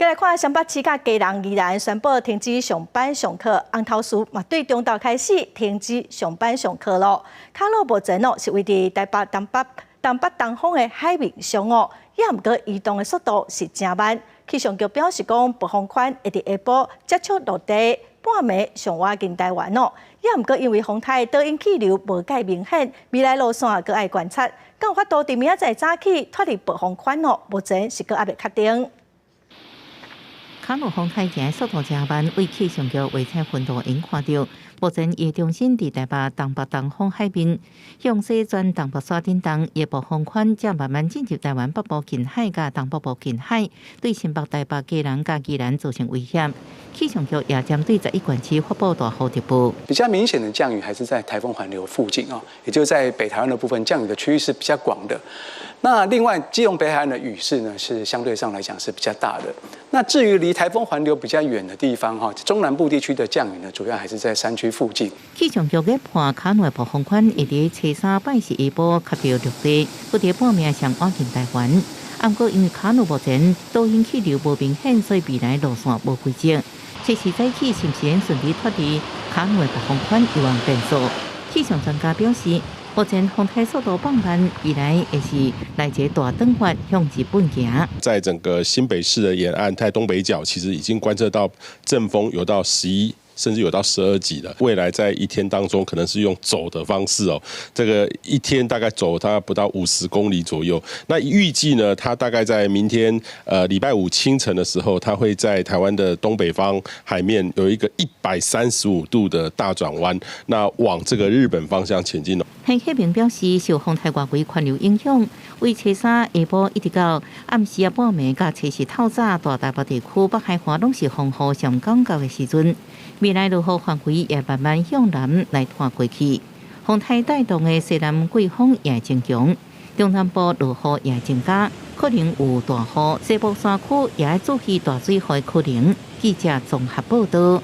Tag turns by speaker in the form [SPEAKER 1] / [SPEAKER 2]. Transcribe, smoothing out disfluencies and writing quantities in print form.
[SPEAKER 1] 繼來看雙北市佮基隆、宜蘭宣布停止上班上課，紅頭嶼嘛對中晝開始停止上班上課囉。卡努目前哦是位佇台北東北東北東方的海面上哦，也毋過移動的速度是誠慢。氣象局表示講，暴風圈會佇下晡接觸陸地，半暝上倚近台灣哦。也毋過因為風台導引氣流無蓋明顯，未來路線閣愛觀察，敢有法度佇明仔載早起脫離暴風圈哦？目前是閣猶未確定。
[SPEAKER 2] 卡努風台行速度誠慢，對氣象局衛星雲圖會看著，目前伊中心佇台北東北東方海面，向西轉東北沙振動，伊暴風圈正慢慢進入台灣北部近海佮東北部近海，對新北、台北、基隆佮宜蘭造成威脅。氣象局也針對11縣市發布大雨特報。
[SPEAKER 3] 比較明顯的降雨還是在颱風環流附近啊，也就是在北台灣的部分降雨的區域是比較廣的。那另外，基隆北海岸的雨勢呢，是相對上來講是比較大的。那至於離颱風環流比較遠的地方，哈，中南部地區的降雨呢，主要還是在山區附近。
[SPEAKER 2] 氣象局研判卡努的暴風圈會佇初三拜四下晡較著陸地，閣佇半暝上倚近台灣。毋過因為卡努目前導引氣流無明顯，所以未來路線無規則。初四早起是毋是順利脫離卡努的暴風圈，有望變數。氣象專家表示，目前風台速度放慢，未來會是來一個大轉彎向日本行。
[SPEAKER 4] 在整個新北市的沿岸，在東北角，其實已經觀測到陣風有到11，甚至有到12級的。未來在一天當中，可能是用走的方式哦，這個一天大概走它不到50公里左右。那預計呢，它大概在明天禮拜五清晨的時候，它會在台灣的東北方海面有一個135度的大轉彎，那往這個日本方向前進。
[SPEAKER 2] 彭啟明表示，受風台外圍環流影響，為初三下晡一直到暗時仔半暝，佮初四透早，大台北地區北海岸攏是風雨上緊急的時陣。未來落雨範圍也慢慢向南來拖過去，風台帶動的西南季風也增強，中南部落雨也增加，可能有大雨。西部山區也注意大水禍的可能。記者綜合報道。